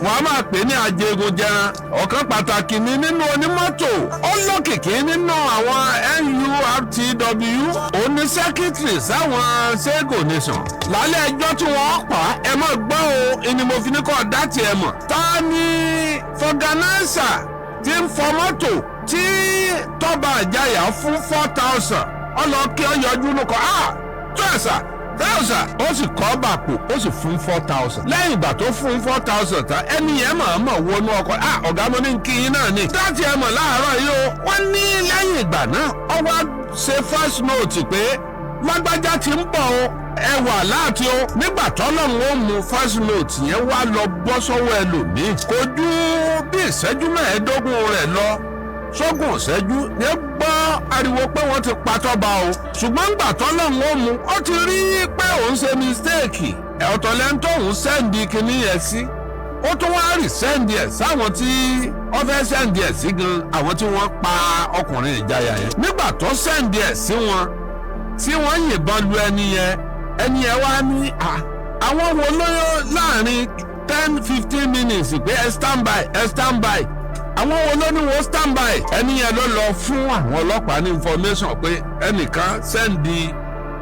Wọ́n á máa pè ní ajégunjẹran. Ọ̀kan pàtàkì ni nínú onímọ́tò, ó lókìkí nínú àwọn NURTW, òní secretary sáwọn Sego Nation. Lálẹ́ ẹjọ́ tí wọ́n pa, ẹ mọ̀ gbọ́ o, ni mo fi ní kọ́ dá tiẹ̀ mọ̀. Ta ni vulcanizer tí ń fọ mọ́tò tí Tọ́ba Àjàyà fún 4,000? Ọlọ́kí ọyọjú ló kọ́, ah, 2,000, ó sì kọ́ bàpò, ó sì fún 4,000. Lẹ́yìn ìgbà tó fún 4,000 tán, ẹni yẹn mọ̀ mọ̀ wọnú ọkọ̀. Ah, ọ̀gá, mo ní kí yín náà ni dáàtì ẹ mọ̀ láàárọ̀ yìí o. Wọ́n ní lẹ́yìn ìgbà náà, ó wá ṣe voice note pé lágbájá ti ń bọ̀ o, ẹ wà láti o. Nígbà tọ́lọ́run ó mú, voice note yẹn wá lọ bọ́ sọ́wọ́ ẹlòmíì. Kò ju bí ìṣẹ́jú 15 rẹ̀ lọ sógùn ìṣẹ́jú ní gbọ́ ariwo pé wọ́n ti pa Tọ́ba o. Ṣùgbọ́n gbà tọ́lọ́run ó mú, ó ti rí pé òun ṣe mistake. Ọ̀tọ̀ lẹ́ni tóun send kinní yẹn sí, ó tún wá rí send ẹ̀ sáwọn tí wọ́n fẹ́ send ẹ̀ sí gan, àwọn tí wọ́n pa ọkùnrin ìjayà yẹn. Nígbà tó send ẹ̀ sí wọn tí wọ́n yìnbọn lu ẹni yẹn, ẹni yẹn wá ní àwọn wo ló láàrin 10-15 minutes pé ẹ stand by, ẹ stand by? Àwọn wo ló ní wọ́n stand by? Ẹni yẹn ló lọ fún àwọn ọlọ́pàá ní information pé ẹnìkan send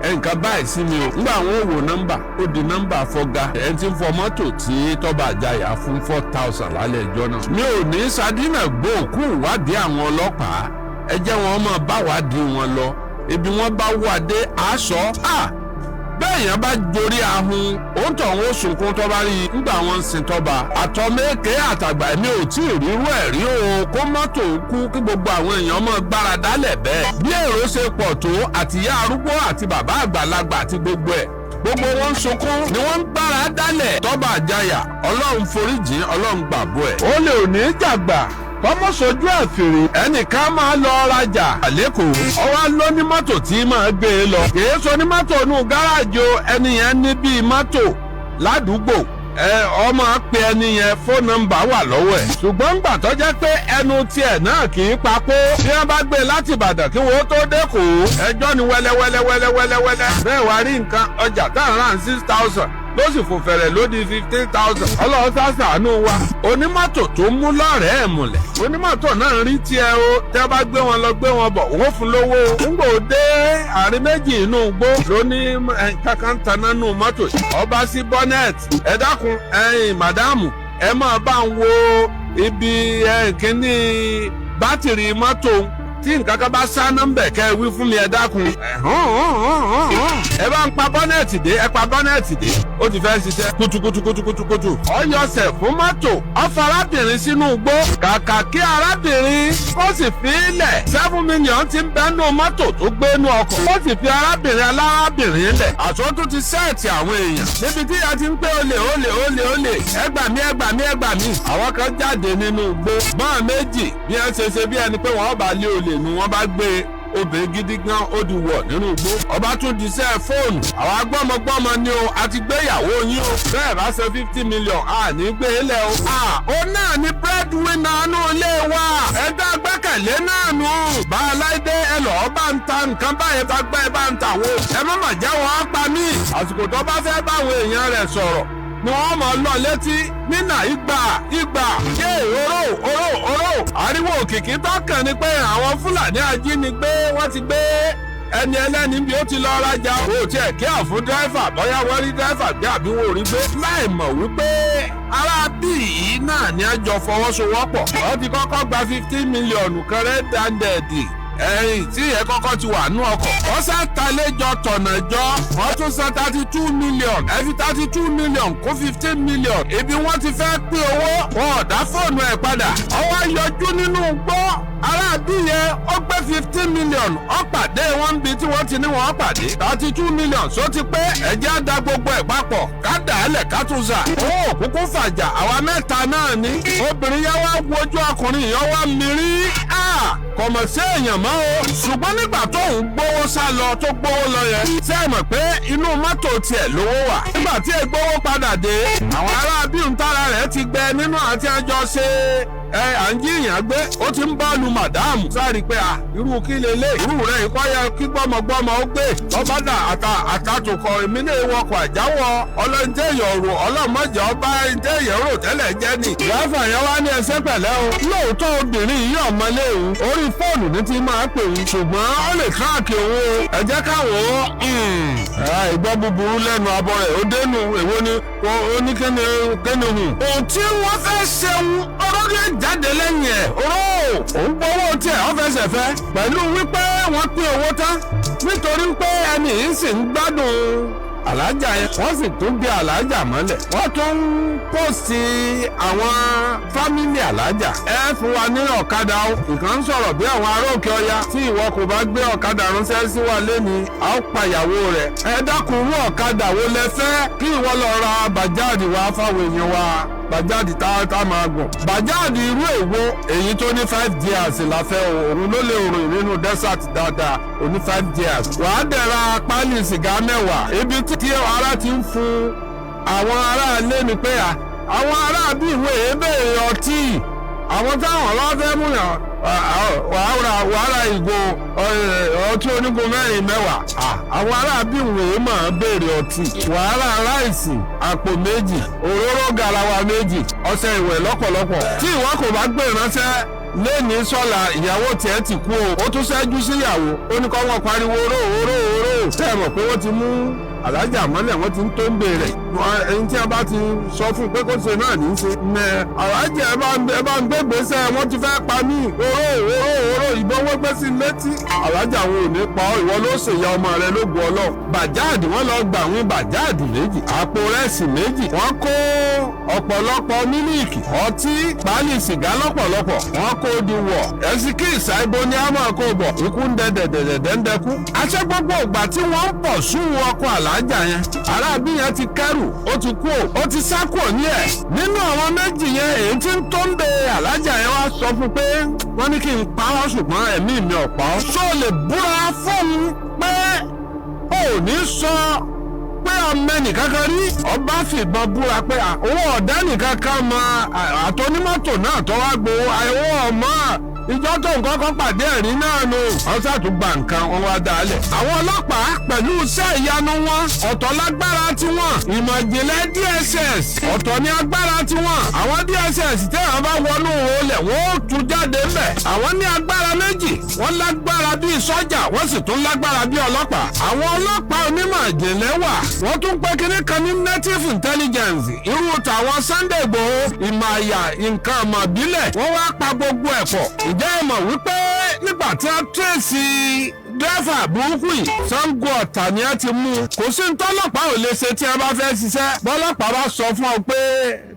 ẹnìkan báyìí sí mi o. Nígbà àwọn ò wò nọ́mbà, ó di nọ́mbà fọ́gá ẹni tí ń fọ mọ́tò tí Tọ́ba Àjàyà fún 4,000 lálẹ́ ẹjọ́ náà. Mi ò ní sadínà gbóòkú ìwádìí àwọn ọlọ́pàá. Ẹ jẹ́ wọn máa bá wádìí wọn lọ, ibi wọn bá wà dé àásọ. Bẹ́ẹ̀ yẹn bá jorí ahun, òun tó ń sunkún tọ́ba rí i ńgbà wọn ń sin Tọ́ba. Àtọ́mẹ́kẹ́ àtàgbà, mi ò tí ì rírú ẹ̀ rí o, kó mọ́tò kú kí gbogbo àwọn èèyàn mọ́ gbára dálẹ̀ bẹ́ẹ̀. Bí èrò ṣe pọ̀ tó, àtìyá arúgbó àti bàbá àgbàlagbà àti gbogbo ẹ̀, gbogbo wọn ń sunkún ni wọ́n ń gbára dálẹ̀. Tọ́ba Àjàyà, Ọlọ́run foríjìn, Ọlọ́run gbàgbọ́ ẹ̀. Ó lè ò ní jàgbà kọ́mọ́ sojú ẹ̀ fèrè. Ẹnìkan máa lọ rajà lẹ́kọ̀ọ́, ọwọ́ ló ní mọ́tò tí máa gbé e lọ. Kìí sọ ní mọ́tò inú gáràjì o, ẹni yẹn ní bíi mọ́tò ládùúgbò ẹ ọmọ pe ẹni yẹn, phone number wà lọ́wọ́ ẹ̀. Ṣùgbọ́n ńgbà tó jẹ́ pé ẹnu tiẹ̀ náà kì í papò, bí wọ́n bá gbé láti Ìbàdàn kí wọ́n tó dẹ́kọ̀ọ́, ẹjọ́ ni wẹ́lẹ́wẹ́lẹ́wẹ́lẹ́wẹ́lẹ́. Bẹ́ẹ̀ wá rí nǹkan ọjà tá à ń rà 6,000 ló sì fò fẹ̀rẹ̀ ló di 15,000. Ọlọ́run sá ṣàánú wa. Onímọ́tò tó mú lọ́rẹ̀ẹ́ múlẹ̀, onímọ́tò náà rí tiẹ̀ o. Tẹ́ bá gbé wọn lọ, gbé wọn bọ̀, wọ́n fún lówó. Ńgbò dé àárín méjì inú igbó, ló ní kankan taná nù mọ́tò, ọba sí bonnet. Ẹ dákun, ẹ̀yin madam, ẹ máa bá ń wo ibi kíní bátìrì mọ́tò, tí nǹkan kan bá sá nọ́mbẹ̀, kẹ́ ẹ wí fún mi, ẹ dákun. Ẹ bá ń pa bonnet dé, ẹ pa bonnet dé, ó ti fẹ́ ṣiṣẹ́ kutukutukutukutu. Ọyọsẹ̀ fún mọ́tò, ọfọ arábìnrin sínú igbó. Kàkà kí arábìnrin kó sì fi í lẹ̀, 7 million ti ń bẹ́nu mọ́tò tó gbé nú ọkọ̀, ó sì fi arábìnrin alárábìnrin lẹ̀. Àṣọ tó ti set àwọn èèyàn níbi tí a ti ń pé olè, olè, olè, olè, ẹ gbà mí, ẹ gbà mí, ẹ gbà mí. Àwọn kan jáde nínú igbó bọ́ọ̀ méjì, bí wọ́n ṣe ṣe bí ẹni pé wọ́n bá lé olè nu, wọ́n bá gbé obìnrin gidi gan, ó di wọ̀ nínú igbó. Ọba tún di sẹ́ fóònù àwọn agbọ́mọgbọ́mọ ni o, àti gbéyàwó yín o, bẹ́ẹ̀ bá ṣe 50 million, a ní gbé e lẹ̀ o. Ó náà ní breadwinner nù ilé wa, ẹ̀dá gbẹ́kẹ̀lé náà nù. Bá aláìdé, ẹ lọ́ọ́ bá ń ta nǹkan báyẹn, bá gbẹ́ bá ń ta wo, ẹ má mà jẹ́ wọn pa mí. Àsìkò tó bá fẹ́ báwọn èèyàn rẹ̀ sọ̀rọ̀ ni wọ́n mọ̀ lọ létí nínà ìgbà ìgbà yé oró oró oró. Ariwo òkìkí tọkàn ni pé àwọn Fúlàní ajínigbé, wọ́n ti gbé ẹni ẹlẹ́ni bí ó ti lọ rajà. Ó tiẹ̀ kí àfún driver, bóyá wọ́n rí driver gbé àbí wọn ò rí gbé, láì mọ̀ wípé ará bíi náà ni a jọ fọwọ́sowọ́pọ̀. Wọ́n ti kọ́kọ́ gba 15 million kan red handed, ẹ̀yìn tí ìyẹn kọ́kọ́ ti wà nú ọkọ̀. Wọ́n sá talẹ́jọ tọ̀nà jọ, wọ́n tún san 32 million. Ẹ fi 32 million kún 15 million. Ibi wọ́n ti fẹ́ pín owó, wọn ò dá fóònù ẹ̀ padà. Ọwọ́ yọjú nínú gbọ́ aráàbí yẹn, ó gbé 15 million, ó pàdé wọn bí tí wọ́n ti ní wọ́n pàdé. 32 million só ti pé. Ẹ̀jẹ̀ á da gbogbo ẹ̀ papọ̀, ká dà á lẹ̀, ká tún sà. Owó òkúkú fàjà, àwa mẹ́ta náà ní. Obìnrin yẹn wá wojú ọkùnrin yẹn, wá mírí. Kò mọ̀ sí èèyàn mọ́ o. Ṣùgbọ́n nígbà tó ń gbowó sá lọ, tó gbowó lọ yẹn, ṣé ẹ mọ̀ pé inú mọ́tò tiẹ̀ lówó wà? Nígbà tí ègbówó padà dé, àwọn ará bíi ń tára rẹ̀ ti gbẹ nínú àti àjọ ṣe ẹ à ń jíyàn gbé, ó ti ń bọ́ọ̀lù màdáàmù sáré pé à irú kí lélẹ̀, irú rẹ̀ ikọ́ yẹ kí gbọ́mọgbọ́mọ ó gbé lọ́bàdà àtà àtàtùkọ̀. Èmi ní ìwọkọ̀ àjáwọ̀ ọlọ́ntẹ̀yọ̀ rò, ọlọ́mọdé ọba ẹ̀ńtẹ̀yẹ̀ rò tẹ́lẹ̀ jẹ́ ni. Ìyáfà yẹn wá ní ẹsẹ̀ pẹ̀lẹ́ o. Lóòótọ́ obìnrin yìí ọ̀mọlé òun, orí fóònù ní ti máa pè òun, ṣùgbọ́n ó lè káàkiri òun o. Ẹ jẹ́ káwọn ìgbọ́ búburú lẹ́nu abọ́ rẹ̀ ó dénú. Èwo ni ó ní kíni kíni hùn. Ohun tí wọ́n fẹ́ ṣeun ọ̀rọ̀ ní jáde lẹ́yìn ẹ̀ oró òun gbowó tiẹ̀, ó fẹsẹ̀ fẹ́ pẹ̀lú wípé wọ́n pín owó tán, nítorí pé ẹni yìí sì ń gbádùn alájà yẹn. Wọ́n sì tún bí alájà mọ́lẹ̀, wọ́n tún ń post àwọn family alájà. Ẹ fún wa ní ọ̀kadà o. Ìkan ń sọ̀rọ̀ bí àwọn ará òkè ọya. Tí ìwọ kò bá gbé ọ̀kadà ránṣẹ́ sí wa lẹ́ni, a ó pa ìyàwó rẹ̀. Ẹ dákun, irú ọ̀kadà wo lẹ fẹ́? Kí ìwọ lọ ra bàjáàdì wá fáwọn èèyàn wa, bàjáàdì tá máa gùn. Bàjáàdì irú èwo? Èyí tó ní 5 gears la fẹ́ o. Òun ló lè rìn nínú desert dáadáa. Ó ní 5 gears. Wàá dẹ̀ra pálí sìgá 10. Ibi tí ara ti ń fún àwọn aráalé ni pé à àwọn ará bí ìwé ebéèrè ọtí, àwọn táwọn ọlọ́fẹ́ mú yàn, wàá ra ìgò ọtí onígun mẹ́rin 10. Àwọn ará bí ìwé máa béèrè ọtí. Wàá ra ráìsì àpò 2, òróró garawa 2, ọṣẹ ìwẹ̀ lọ́pọ̀lọpọ̀. Tí ìwọ kò bá gbé ìránṣẹ́ lẹ́ni sọ́la, ìyàwó tiẹ̀ ti kú o. Ó tún ṣẹ́jú síyàwó, ó ní kọ́ wọ́n pariwo oró oró oró. Tẹ́ ẹ mọ̀ pé wọ́n ti mú alájà mọ́lẹ̀, wọ́n ti ń tó ń béèrè ẹni tí a bá ti sọ fún un pé kó ṣe náà ní í ṣe. Mẹ alájà, ẹ bá ń gbé gbèsè, wọ́n ti fẹ́ pa mí. Oró oró oró, ìbọn wọ́n gbé sí létí. Alájà wọn ò ní pa ọ́, ìwọ ló ṣèyá ọmọ rẹ lógun ọlọ́. Bàjáàdì, wọ́n lọ gbà wọ́n bàjáàdì 2, àpò rẹ́sì 2, wọ́n kó ọ̀pọ̀lọpọ̀ mílíìkì, ọtí, pálí sìgá lọ́pọ̀lọpọ̀, wọ́n kó di wọ̀. Ẹ̀sìnkì ìsáìbò ni a máa kó bọ̀. Ikú ń dẹ dẹ̀dẹ̀dẹ̀ ń dẹkú. Àṣẹ gbogbo ìgbà tí wọ́n ń pọ̀ sún ọkọ̀ àlájà yẹn, arábí yẹn ti kẹ́rù, ó ti kú, ó ti sá kúrò ní ẹ̀. Nínú àwọn méjì yẹn, èyí tí ń tó ń de àlájà yẹn wá sọ fún pé wọ́n ní kí n pa ọ́, ṣùgbọ́n ẹ̀mí mi ò pa ọ́. Ṣó lè búra fóun pé ó ní sọ pé ọmọ ẹnìkankan rí? Ọba fìbọn búra pé owó ọ̀dá nìkan kan mọ àtọ́nímọ́tò náà tó wá gbowó owó ọmọ ìjọ tó nǹkan kan pàdé ẹ̀rín náà nù. Wọ́n ṣàtúgbà nǹkan wọn wá dálẹ̀. Àwọn ọlọ́pàá pẹ̀lú iṣẹ́ ìyanu wọn, ọ̀tọ̀ lágbára tiwọn. Ìmọ̀ ìjìnlẹ̀ DSS, ọ̀tọ̀ ní agbára tiwọn. Àwọn DSS tí àwọn bá wọnú olè, wọ́n ó tú jáde ńbẹ̀. Àwọn ní agbára méjì: wọ́n lágbára bíi sọ́jà, wọ́n sì tún lágbára bíi ọlọ́pàá. Àwọn ọlọ́pàá onímọ̀ ìjìnlẹ̀ wà. Wọ́n tún pé kinní kan ní native intelligence, irú tàwọn Sunday Igboho, ìmọ̀ àyà nǹkan ọmọ ìbílẹ̀. Wọ́n wá pa gbogbo ẹ̀ pọ̀. Ǹjẹ́ ẹ mọ̀ wípé nígbà tí wọ́n trace driver burúkú yìí, Sango Ọ̀tà ni ẹ ti mú un. Kò sí ní tọ́lọ́pàá ò lè ṣe tí ẹ bá fẹ́ ṣiṣẹ́. Bọ́lọ́pàá bá sọ fún ọ pé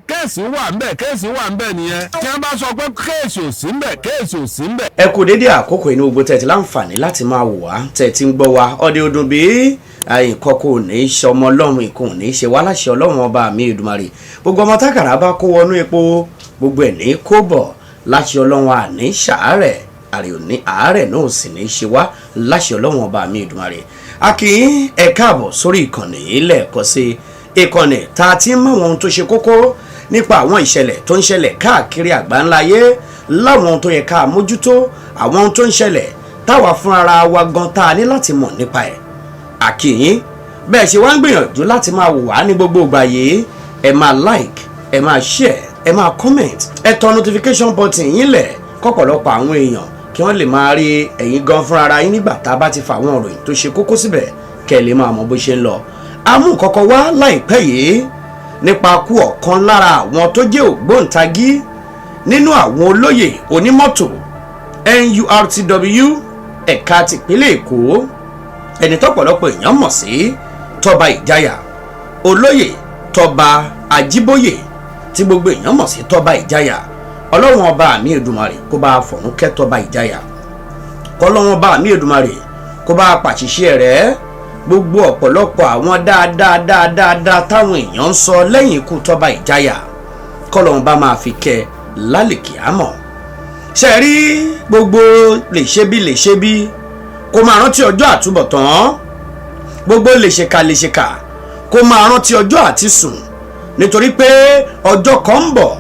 case wà ńbẹ̀, case wà ńbẹ̀ nìyẹn. Tí wọ́n bá sọ pé case ò sí ńbẹ̀, case ò sí ńbẹ̀. Ẹ kú dédé àkókò inú gbogbo tẹ̀ tí láǹfààní láti máa wò wá, tẹ̀ tí ń gbọ́ wa. Ọdẹ ọdún bí nǹkan kò ní í ṣe ọmọ ọlọ́run, nǹkan ò ní í ṣe wá láṣẹ Ọlọ́run ọba mi Èdùmàrè. Gbogbo ọmọ tákàrà bá kó wọnú epo, gbogbo ẹ̀ ní kó bọ̀ láṣẹ Ọlọ́run. Àní ṣàárẹ̀ àrè òní, àárẹ̀ náà sì ní í ṣe wá láṣẹ Ọlọ́run ọba mi Èdùmàrè. A kì í ẹ káàbọ̀ sórí ìkànnì yìí lẹ́ẹ̀kan sí, ìkànnì tá a ti ń mọ àwọn ohun tó ṣe kókó nípa àwọn ìṣẹ̀lẹ̀ tó ń ṣẹlẹ̀ káàkiri àgbáńláyé, láwọn ohun tó yẹ ká mójútó, àwọn ohun tó ń ṣẹlẹ̀ táwa fúnra wa gan tá a ní láti mọ̀ nípa ẹ̀. Àkìyín bẹ́ẹ̀ ṣe wá ń gbìyànjú láti máa wò wá ní gbogbo ìgbà yìí. Ẹ máa like, ẹ máa share, ẹ máa comment, ẹ tọ notification button yín lẹ̀ kọ́pọ̀lọpọ̀ àwọn èèyàn kí wọ́n lè máa rí ẹ̀yin gan fúnra ara yín nígbà tá a bá ti fa àwọn ìròyìn tó ṣe kókó síbẹ̀, kẹ́ ẹ lè máa mọ bó ṣe ń lọ. Amú kọ́kọ́ wá láìpẹ́ yìí nípa kú ọ̀kan lára àwọn tó jẹ́ ògbóǹtagí nínú àwọn olóyè onímọ́tò NURTW ẹ̀ka tìpínlẹ̀ Èkó, ẹni tọ́pọ̀lọpọ̀ èèyàn mọ̀ sí Tọ́ba Ìjayà, Olóyè Tọ́ba Àjíbóyè tí gbogbo èèyàn mọ̀ sí Tọ́ba Ìjayà. Ọlọ́run ọba mi Èdùmàrè kó bá fọ̀run kẹ́ Tọ́ba Ìjayà, kọ́lọ́run ọba mi Èdùmàrè kó bá pàṣìṣe rẹ̀. Gbogbo ọ̀pọ̀lọpọ̀ àwọn dáadáa dáadáa táwọn èèyàn ń sọ lẹ́yìn ikú Tọ́ba Ìjayà, kọ́lọ́run bá máa fi kẹ́ lálẹ́kì àmọ́ ṣe rí. Gbogbo lè ṣe bí lè ṣe bí, kó máa rántí ọjọ́ àtúbọ̀tán. Gbogbo lè ṣèkà lè ṣèkà, kó máa rántí ọjọ́ àti sùn, nítorí pé ọjọ́ kan ń bọ̀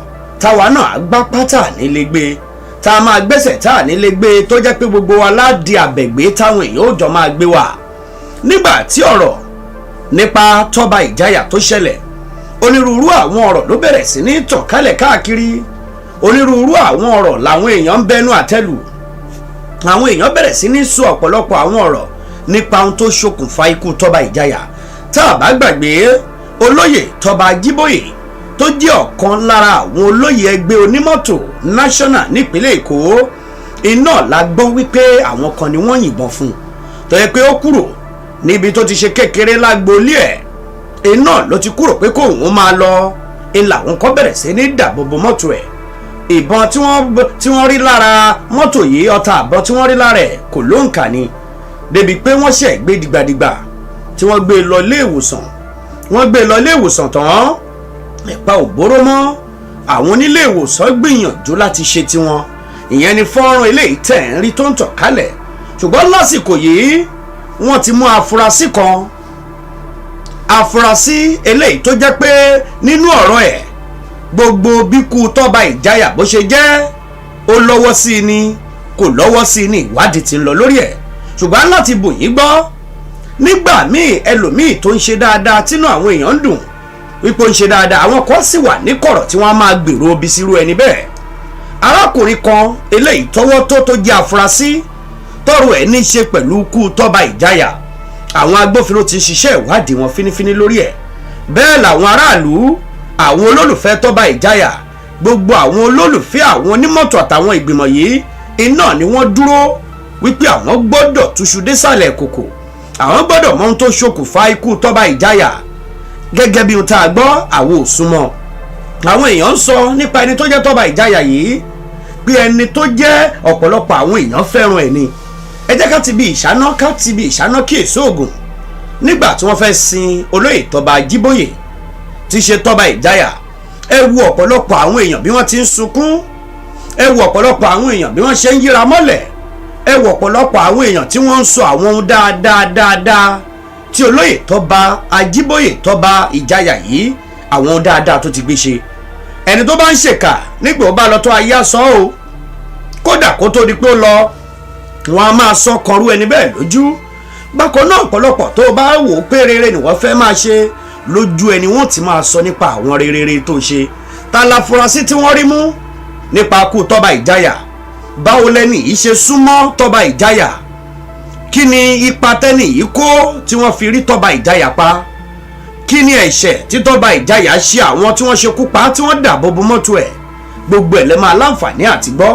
táwa náà gbá pátá nílé gbé, tá a máa gbẹ́sẹ̀ tá a nílé gbé, tó jẹ́ pé gbogbo wa ládi àbẹ̀gbé táwọn èèyàn ó jọ máa gbé wa. Nígbà tí ọ̀rọ̀ nípa Tọ́ba Ìjayà tó ṣẹlẹ̀, onírúurú àwọn ọ̀rọ̀ ló bẹ̀rẹ̀ sí ní tàn kálẹ̀ káàkiri. Onírúurú àwọn ọ̀rọ̀ làwọn èèyàn ń bẹnu àtẹ́lù. Àwọn èèyàn bẹ̀rẹ̀ sí ní sọ ọ̀pọ̀lọpọ̀ àwọn ọ̀rọ̀ nípa ohun tó ṣokùnfà ikú Tọ́ba Ìjayà. Tá a bá gbàgbé, olóyè Tọ́ba Ajíbóyè, tó jẹ́ ọ̀kan lára àwọn olóyè ẹgbẹ́ onímọ́tò national nípínlẹ̀ Èkó, iná la gbọ́ wípé àwọn kan ni wọ́n yìnbọn fún un, tó yẹ pé ó kúrò níbi tó ti ṣe kékeré lágboolé ẹ̀, iná ló ti kúrò pé kóun máa lọ, ńlá àwọn kan bẹ̀rẹ̀ sí ní dàbòbò mọ́tò ẹ̀. Ìbọn tí wọ́n rí lára mọ́tò yìí, ọta àbọn tí wọ́n rí lára ẹ̀ kò lóǹkà ni, débi pé wọ́n ṣẹ̀ gbé dìgbàdìgbà tí wọ́n gbé lọ ilé ìwòsàn. Wọ́n gbé lọ ilé ìwòsàn tán, ẹ̀pa ò bóró mọ́. Àwọn onílé ìwòsàn gbìyànjú láti ṣe tiwọn. Ìyẹn ni fọ́nrán eléyìí tẹ̀ ń rí tó ń tàn kálẹ̀. Ṣùgbọ́n lásìkò yìí, wọ́n ti mú afurasí kan, afurasí eléyìí tó jẹ́ pé nínú ọ̀rọ̀ ẹ̀, gbogbo bíkú Tọ́ba Ìjayà bó ṣe jẹ́, ó lọ́wọ́ sí i ni, kò lọ́wọ́ sí i ni, ìwádìí ti ń lọ lórí ẹ̀. Ṣùgbọ́n láti bù yín gbọ́, nígbà míì, ẹlòmíì tó ń ṣe dáadáa, tínú àwọn èèyàn ń dùn wípé ó ń ṣe dáadáa, àwọn kan sì wà ní kọ̀rọ̀ tí wọ́n á máa gbèrò ibi sírú ẹni bẹ́ẹ̀. Arákùnrin kan eléyìí tọ́wọ́ tó jẹ́ afurasí tọ́rọ̀ ẹ̀ ní í ṣe pẹ̀lú ikú Tọ́ba Ìjayà, àwọn agbófinró ti ń ṣiṣẹ́ ìwádìí wọn fínífíní lórí ẹ̀. Bẹ́ẹ̀ làwọn aráàlú, àwọn olólùfẹ́ Tọ́ba Ìjayà, gbogbo àwọn olólùfẹ́ àwọn onímọ́tò àtàwọn ìgbìmọ̀ yìí, iná ni wọ́n dúró wípé àwọn gbọ́dọ̀ túṣu désàlẹ̀ kòkò, àwọn gbọ́dọ̀ mọ ohun tó ṣokùnfà ikú Tọ́ba Ìjayà. Gẹ́gẹ́ bí ohun tá a gbọ́, àwọn ò súnmọ́. Àwọn èèyàn ń sọ nípa ẹni tó jẹ́ Tọ́ba Ìjayà yìí pé ẹni tó jẹ́ ọ̀pọ̀lọpọ̀ àwọn èèyàn fẹ́ràn ẹ̀ ni. Ẹ jẹ́ ká ti bí ìṣáná kí èso ògùn. Nígbà tí wọ́n fẹ́ sin olóyè Tọ́ba Ajíbóyè, tí ṣe Tọ́ba Ìjayà, ẹ wo ọ̀pọ̀lọpọ̀ àwọn èèyàn bí wọ́n ti ń sunkún, ẹ wo ọ̀pọ̀lọpọ̀ àwọn èèyàn bí wọ́n ṣe ń yíra mọ́lẹ̀, ẹ wo ọ̀pọ̀lọpọ̀ àwọn èèyàn tí wọ́n ń sọ àwọn ohun dáadáa dáadáa tí olóyè Tọ́ba Ajíbóyè, Tọ́ba Ìjayà yìí, àwọn ohun dáadáa tó ti gbé ṣe. Ẹni tó bá ń ṣèkà, nígbà ó bá lọ tó, ayé sọ o. Kódà kó tó di pé ó lọ, wọn a máa sọ kọrú ẹni bẹ́ẹ̀ lójú. Bákan náà, ọ̀pọ̀lọpọ̀ tó bá wò ó pé rere ni wọ́n fẹ́ máa ṣe, lójú ẹni wọ́n ti máa sọ nípa àwọn rere tó ṣe. Ta láfurasí tí wọ́n rí mú nípa ikú Tọ́ba Ìjayà? Báwo lẹ́ni yìí ṣe súnmọ́ Tọ́ba Ìjayà? Kí ni ipa tẹ́ni yìí kó tí wọ́n fi rí Tọ́ba Ìjayà pa? Kí ni ẹ̀ṣẹ̀ tí Tọ́ba Ìjayà ṣe àwọn tí wọ́n ṣekú pa, tí wọ́n dàbò bo mọ́tò ẹ̀? Gbogbo ẹ̀ lẹ́ máa láǹfààní àti gbọ́.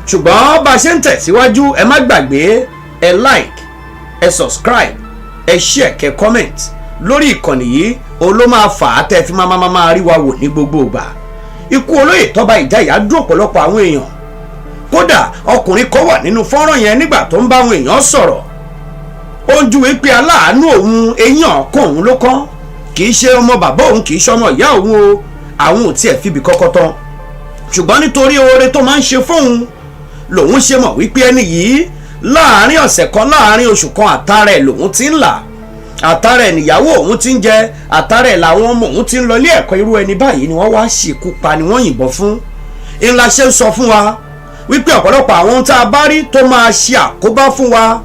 Ṣùgbọ́n bá a ṣe ń tẹ̀síwájú, ẹ má gbàgbé, ẹ like, ẹ subscribe, ẹ share, kẹ́ comment lórí ìkànnì yìí. Òun ló máa fà á tẹ́ fi máa máa máa rí wa wò ní gbogbo ìgbà. Ikú olóyè Tọ́ba Ìjayà dùn ọ̀pọ̀lọpọ̀ àwọn èèyàn. Kódà, ọkùnrin kan wà nínú fọ́nrán yẹn nígbà tó ń bá àwọn èèyàn sọ̀rọ̀, ó ń júwe pé aláàánú òun, eyín ọ̀kan òun ló kán, kì í ṣe ọmọ bàbá òun, kì í ṣe ọmọ ìyá òun o, àwọn ò tiẹ̀ fìbí kọ́kọ́ tán, ṣùgbọ́n nítorí oore tó máa ń ṣe fóun lòun ṣe mọ̀ wípé ẹni yìí, láàárín ọ̀sẹ̀ kan, láàárín oṣù kan, àtàrà ẹ̀ lòun ti ń là, àtàrà ẹ̀ níyàwó òun ti ń jẹ, àtàrà ẹ̀ làwọn ọmọ òun ti ń lọ ilé ẹ̀kọ́. Irú ẹni báyìí ni wọ́n wá ṣekú pa, ni wọ́n yìnbọn fún. Ńlá ṣe ń sọ fún wa wípé ọ̀pọ̀lọpọ̀ àwọn ohun tá a bá rí tó máa ṣe àkóbá fún wa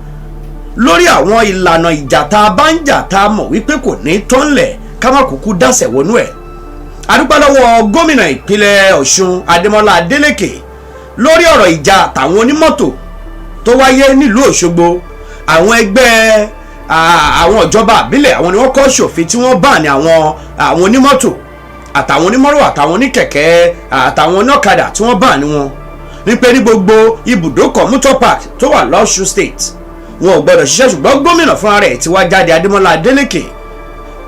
lórí àwọn ìlànà ìjà tá a bá ń jà, tá a mọ̀ wípé kò ní tán lẹ̀, ká má kúkú dásẹ̀ wọnú ẹ̀. Adúpẹ́ lọ́wọ́ gómìnà ìpínlẹ̀ Ọ̀ṣun, Adémọ́lá Adélékè, lórí ọ̀rọ̀ ìjà tàwọn onímọ́tò tó wáyé nílùú Òṣogbo. Àwọn ẹgbẹ́ àwọn ìjọba àbílẹ̀, àwọn ni wọ́n kọ́ ṣòfin tí wọ́n bá ní àwọn onímọ́tò àtàwọn onímọ́rò àtàwọn oníkẹ̀kẹ́ àtàwọn oníọ̀kadà, tí wọ́n bá ní wọn wípé ní gbogbo ibùdókọ̀, motor park tó wà lọ́ṣun State, wọn ò gbọdọ̀ ṣiṣẹ́. Ṣùgbọ́n gómìnà fúnra rẹ̀ ti wá jáde, Adémọ́lá Adélékè,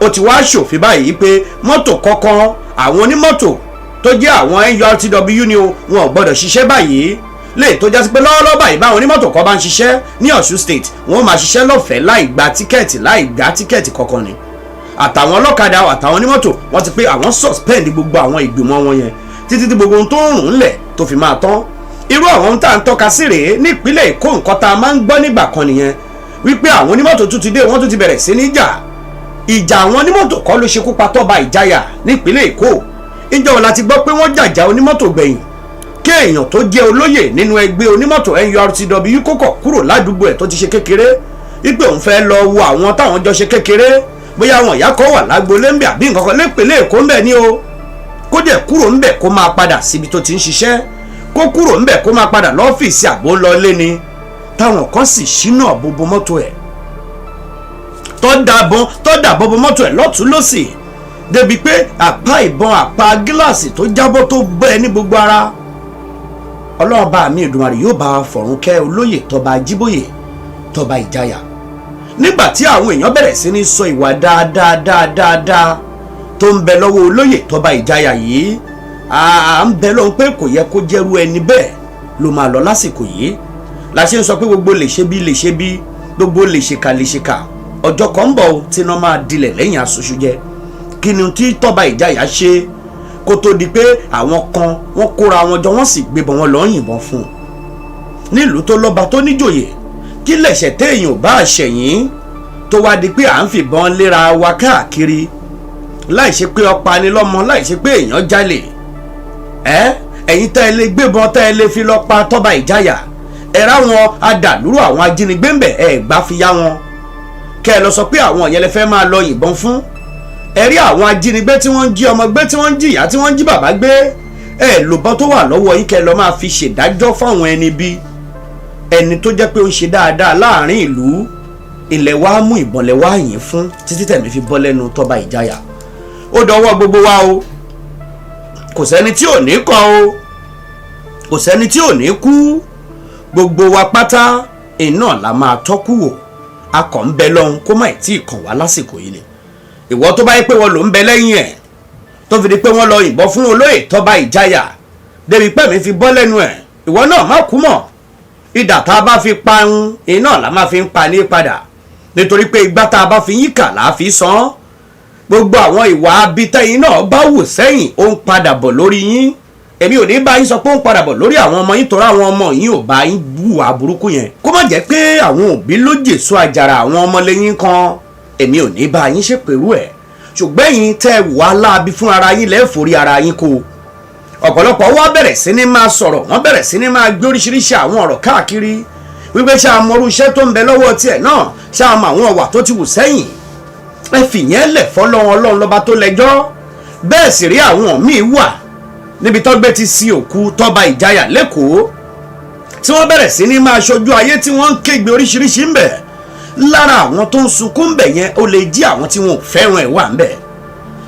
ó ti wá ṣòfin báyìí pé mọ́tò kọ̀ọ̀kan, àwọn onímọ́tò tó jẹ́ àwọn NURTW ni o, wọn ò gbọdọ̀ ṣiṣẹ́ báyìí, lè tó jásí pé lọ́wọ́lọ́wọ́ báyìí, báwọn onímọ́tò kan bá ń ṣiṣẹ́ ní Ọ̀ṣun State, wọ́n máa ṣiṣẹ́ lọ́fẹ̀ẹ́ láì gba tíkẹ́ẹ̀tì kankan ni. Àtàwọn ọlọ́kadà àtàwọn onímọ́tò, wọ́n ti pé àwọn suspend gbogbo àwọn ìgbìmọ̀ wọn yẹn títí tí gbogbo ohun tó ń rùn ńlẹ̀ tó fi máa tán. Irú àwọn ohun tá à ń tọ́ka sí rèé nípínlẹ̀ Èkó. Nǹkan tá a máa ń gbọ́ nígbà kan nìyẹn wípé àwọn onímọ́tò tún ti dé, wọ́n tún ti bẹ̀rẹ̀ sí ní jà. Ìjà àwọn onímọ́tò kọ́ ló ṣekú pa Tọ́ba Ìjayà nípínlẹ̀ Èkó. Ìjọ wo la ti gbọ́ pé wọ́n jàjà onímọ́tò gbẹ̀yìn? Kí èèyàn tó jẹ́ olóyè nínú ẹgbẹ́ onímọ́tò NURTW kókọ̀ kúrò ládùúgbò ẹ̀ tó ti ṣe kékeré, wípé òun fẹ́ lọ wo àwọn táwọn jọ ṣe kékeré, bóyá àwọn ìyá kan wà lágboolé ńbẹ àbí nǹkan kan lépèlé Èkó ńbẹ ni o, kó dẹ̀ kúrò ńbẹ̀ kó máa padà síbi tó ti ń ṣiṣẹ́, kó kúrò ńbẹ̀ kó máa padà lọ́fíìsì àbó ń lọ lé ni, táwọn kan sì ṣínà bobo mọ́tò ẹ̀, tó dàbọn bo mọ́tò ẹ̀ lọ́tún lọ́sì, débi pé àpá ìbọn, àpá gíláàsì tó jábọ́ tó bẹ́ ní gbogbo ara. Ọlọ́run bá mi Èdùmàrè yóò bá fọ̀run kẹ́ olóyè Tọ́ba Ajíbóyè, Tọ́ba Ìjayà. Nígbà tí àwọn èèyàn bẹ̀rẹ̀ sí ní sọ ìwà dáadáa dáadáa tó ń bẹ lọ́wọ́ olóyè Tọ́ba Ìjayà yìí, à ń bẹ lọ́hùn pé kò yẹ kó jẹ́rú ẹni bẹ́ẹ̀ ló máa lọ lásìkò yìí. La ṣe ń sọ pé gbogbo lè ṣe bí lè ṣe bí, gbogbo lè ṣèkà lè ṣèkà, ọjọ́ kan ń bọ̀ tí iná máa dilẹ̀ lẹ́yìn aṣoṣù jẹ. Kí ni tí Tọ́ba Ìjayà ṣe kó tó di pé àwọn kan wọ́n kóra wọn jọ, wọ́n sì gbébọn, wọn lọ́ọ́ yìnbọn fún un nílùú tó lọ́ba tó níjòyè? Kí lẹ̀ṣẹ̀ téèyàn ò bá ṣẹ̀yìn tó wá di pé à ń fìbọn léra wa káàkiri, láì ṣe pé ọpa ni lọ́mọ, láì ṣe pé èèyàn jalè? Ẹ ẹ̀yin tẹ́ ẹ lè gbébọn, tẹ́ ẹ lè fi lọ pa Tọ́ba Ìjayà, ẹ ráwọn adàlúrò àwọn ajínigbé ń bẹ̀, ẹ gbá fi yá wọn kẹ́ ẹ lọ sọ pé àwọn yẹn lè fẹ́ máa lọ yìnbọn fún. Ẹ rí àwọn ajínigbé tí wọ́n ń jí ọmọ gbé, tí wọ́n ń jìyà, tí wọ́n ń jí bàbá gbé, ẹ lòbọn tó wà lọ́wọ́ yín kẹ́ ẹ lọ máa fi ṣèdájọ́ fáwọn ẹni bí ẹni tó jẹ́ pé ó ń ṣe dáadáa láàrin ìlú. Ilẹ̀ wa mú ìbọn lẹ̀ wá yìn fún títí tẹ̀mí fi bọ́ lẹ́nu Tọ́ba Ìjayà. Ó dọwọ́ gbogbo wa o. Kò sẹ́ni tí ò ní kọ́ o, kò sẹ́ni tí ò ní kú. Gbogbo wa pátá iná la máa tọ́kù wò. A kàn ń bẹ lọ́hún kó má tí ì kàn wá lásìkò yìí ni. Ìwọ tó bá yẹ pé wọ́n ló ń bẹ lẹ́yìn ẹ̀ tó fi di pé wọ́n lọ yìnbọn fún olóyè Tọ́ba Ìjayà débi pé mi fi bọ́ lẹ́nu ẹ̀, ìwọ náà má kú mọ́. Idà tá a bá fi pa ń iná la máa fi ń pa ní padà, nítorí pé igbá tá a bá fi yín kà là á fi san án. Gbogbo àwọn ìwà abitẹ́yìn náà bá wù sẹ́yìn, ó ń padà bọ̀ lórí yín. Èmi ò ní bá yín sọ pé ó ń padà bọ̀ lórí àwọn ọmọ yín, torí àwọn ọmọ yín ò bá yín wùwà burúkú yẹn. Kó má jẹ́ pé àwọn òbí ló jèso àjàrà àwọn ọmọlẹ́yìn kan, èmi ò ní bá yín ṣèpèrú ẹ̀. Ṣùgbọ́n ẹ̀yin tẹ́ ẹ wà láabi fún ara yín lẹ́ẹ̀fọ́rí ara yín kó. Ọ̀pọ̀lọpọ̀ wá bẹ̀rẹ̀ sí ní máa sọ̀rọ̀, wọ́n bẹ̀rẹ̀ sí ní máa gbé oríṣiríṣi àwọn ọ̀rọ̀ káàkiri wípé ṣé a mọrú iṣẹ́ tó ń bẹ lọ́wọ́ tiẹ̀ náà, ṣé a mọ àwọn ọ̀wà tó ti wù sẹ́yìn? Ẹ fìyẹn lẹ̀ fọlọ́run, Ọlọ́run lọ́ba tó lẹ́jọ́. Bẹ́ẹ̀ sì rí àwọn míì wà níbi tọ́gbẹ́ ti sin òkú Tọ́ba Ìjayà lẹ́kọ̀ọ́, tí wọ́n bẹ̀rẹ̀ sí ní máa ṣojú ayé, tí wọ́n ń kégbe oríṣiríṣi ń bẹ̀. Lára àwọn tó ń sunkún ń bẹ̀ yẹn, ó lè jí àwọn tí wọn ò fẹ́ràn ẹ̀ wà ń bẹ̀.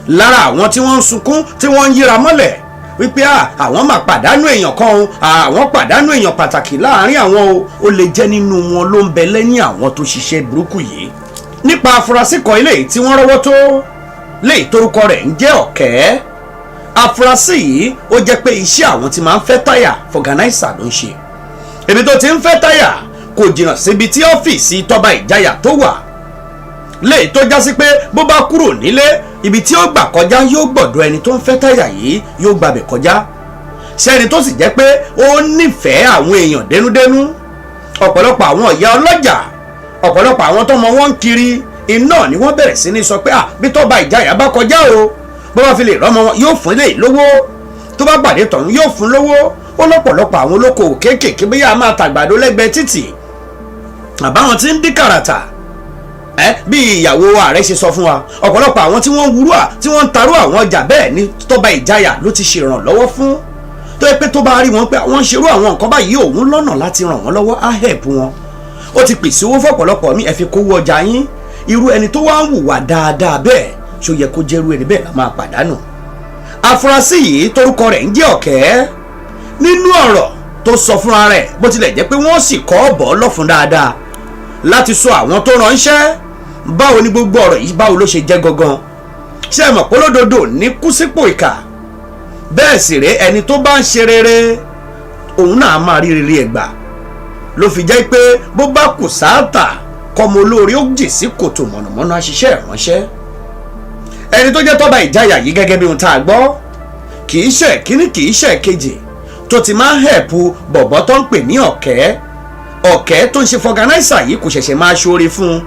Lára àwọn tí wọ́n ń sunkún, tí wọ́n ń yíra mọ́lẹ̀ wípé àwọn máa pàdánù èèyàn kan o, àwọn pàdánù èèyàn pàtàkì láàrin àwọn o, ó lè jẹ́ nínú wọn ló ń bẹ lẹ́yìn àwọn tó ṣiṣẹ́ burúkú yìí. Nípa afurasí kan eléyìí tí wọ́n rọ́wọ́ tó léyìí torúkọ rẹ̀ ń jẹ́ Ọ̀kẹ́, afurasí yìí ó jẹ́ pé iṣẹ́ àwọn tí máa ń fẹ́ táyà, fọ̀gánáìsà ló ń ṣe. Ibi tó ti ń fẹ́ táyà kò jìnnà síbi tí ọ́fíìsì Tọ́ba Ìjayà tó wà, léyìí tó jásí pé bó bá kúrò nílé, ibi tí ó gbà kọjá yóò gbọ̀dọ̀ ẹni tó ń fẹ́ táyà yìí, yóò gbàbẹ̀ kọjá. Sẹ́ni tó sì jẹ́ pé ó nífẹ̀ẹ́ àwọn èèyàn dénúdénú, ọ̀pọ̀lọpọ̀ àwọn ìyá ọlọ́jà, ọ̀pọ̀lọpọ̀ àwọn tọ́mọ wọn ń kiri iná ni wọ́n bẹ̀rẹ̀ sí ní sọ pé bí Tọ́ba Ìjayà bá kọjá o, bó bá fi lè rọ́mọ wọn yóò fún lè lówó, tó bá pàdé tọ̀hún yóò fún lówó. Ó lọ́pọ̀lọpọ̀ àwọn olókoòwò kéékèèké, bóyá a máa tàgbàdo lẹ́gbẹ̀ẹ́ títì àbáwọn tí ń dín kàràtà, bí ìyàwó ààrẹ ṣe sọ fún wa, ọ̀pọ̀lọpọ̀ àwọn tí wọ́n ń wúrú à tí wọ́n ń tarú àwọn ọjà bẹ́ẹ̀ ni Tọ́ba Ìjayà ló ti ṣèrànlọ́wọ́ fún, tó yẹ pé tó bá rí wọn pé àwọn ń ṣerú àwọn nǹkan báyìí, òun lọ́nà láti ràn wọ́n lọ́wọ́, á help wọn. Ó ti pèsè owó fọ́pọ̀lọpọ̀ mi, ẹ fi kówó ọjà yín. Irú ẹni tó wá ń hùwà dáadáa bẹ́ẹ̀, ṣó yẹ kó jẹ́rú ẹni bẹ́ẹ̀ la máa pàdánù? Afurasí yìí torúkọ rẹ̀ ń jẹ́ Ọ̀kẹ́, nínú ọ̀rọ̀ tó sọ fúnra rẹ̀, bó tilẹ̀ jẹ́ pé wọ́n sì kọ́ ọ̀bọ̀ lọ́fun dáadáa láti sọ àwọn tó ránṣẹ́, báwo ni gbogbo ọ̀rọ̀ yìí, báwo ló ṣe jẹ́ gangan? Ṣé ẹ mọ̀ pé olódodo ní kú sípò ìkà? Bẹ́ẹ̀ sì rèé, ẹni tó bá ń ṣe rere òun náà máa rí rere ẹ̀gbà. Ló fi jẹ́ pé bó bá kù sáàtà kọ́mọ olóore ó jì sí kòtò mọ̀nàmọ́ná aṣiṣẹ́ ìránṣẹ́. Ẹni tó jẹ́ Tọ́ba Ìjayà yìí, gẹ́gẹ́ bí ohun tá a gbọ́, kì í ṣe kíní, kì í ṣe kejì, tó ti máa ń help bọ̀bọ̀ tó ń pè ní Ọ̀kẹ́. Ọ̀kẹ́ tó ń ṣe vulcanizer yìí kò ṣẹ̀ṣẹ̀ máa ṣoore fún un.